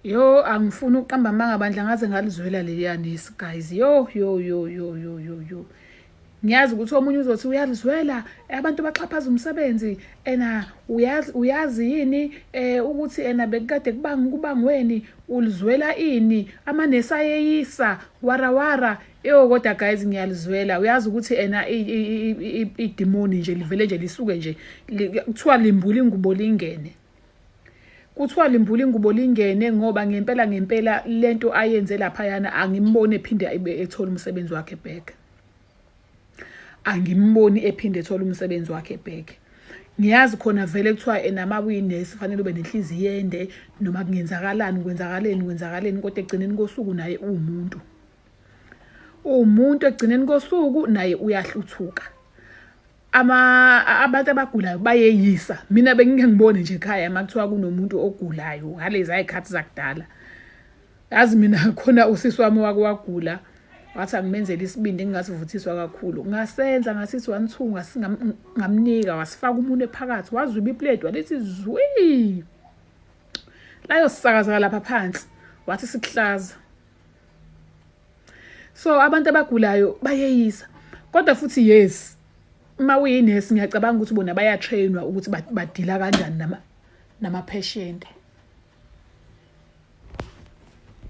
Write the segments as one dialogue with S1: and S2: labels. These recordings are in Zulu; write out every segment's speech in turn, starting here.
S1: Yo, angifuni ukuqamba amanga bandla, ngaze ngalizwela leliya nesi guys. Yo yo yo yo yo yo yo. Ngiyazi ukuthi omunye uzothi uyalizwela abantu baxhaphaza umsebenzi ena, uyazi uyazi yini ukuthi ena bekukade kubanga kubangweni ulizwela ini amanesi ayeyisa warawara. Yo kodwa guys, ngiyalizwela. Uyazi ukuthi ena idimoni nje livele nje lisuke nje, kuthiwa limbula ingubo lingene. Kuthiwa limbula ingubo lingene, ngoba ngempela ngempela lento ayenze laphayana angimboni ephinde ethola umsebenzi wakhe back. Angimboni ephinde ethola umsebenzi wakhe back. Ngiyazi khona vele kuthiwa enama kuyinesi fanele ube nenhliziyo ende, noma kungenzakalani kwenzakaleni kwenzakaleni, kodwa ekugcineni kosuku naye uwumuntu. Uwumuntu ekugcineni kosuku naye uyahluthuka. Ama abantu abagulayo bayeyisa. Mina bengike ngibone nje ekhaya uma kuthiwa kunomuntu ogulayo ngalezi ayikhathi zakudala. Yazi mina khona usisi wami wake wagula, wathi angimenzele isibindi ngingasivuthiswa kakhulu. Ngasenza ngasithi 1 2 ngamnika, wasifaka umunwe phakathi, wazwiba iplate walithi zwi. Layosakazeka lapha phansi, wathi sikuhlaza. So abantu abagulayo bayeyisa. Kodwa futhi yes, uma uyinesi ngiyacabanga ukuthi bona bayatrainwa ukuthi badila kanjani nama patient.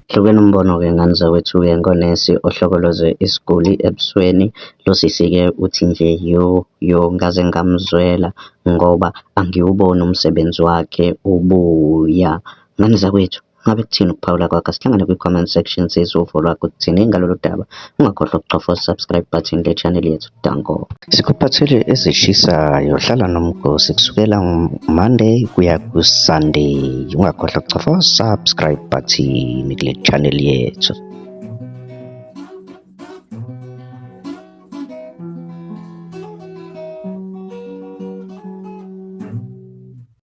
S2: Hlukene umbono-ke ngane zakwethu-ke ngonesi ohlokoloze isiguli ebusweni. Lo sisi-ke uthi nje yo yo ngaze ngamzwela ngoba angiwuboni umsebenzi wakhe ubuya. Ngane zakwethu, ngabe kuthini ukuphawula kwakho? Asihlangane kwi-comment section sizwe uvo lwakho kuthini ngalolu daba. Ungakhohlwa ukucofa subscribe button le channel yethu. Danko. Sikuphathele ezishisayo, hlala nomgosi kusukela Monday kuya ku-Sunday. Ungakhohlwa ukucofa subscribe button kule channel yethu.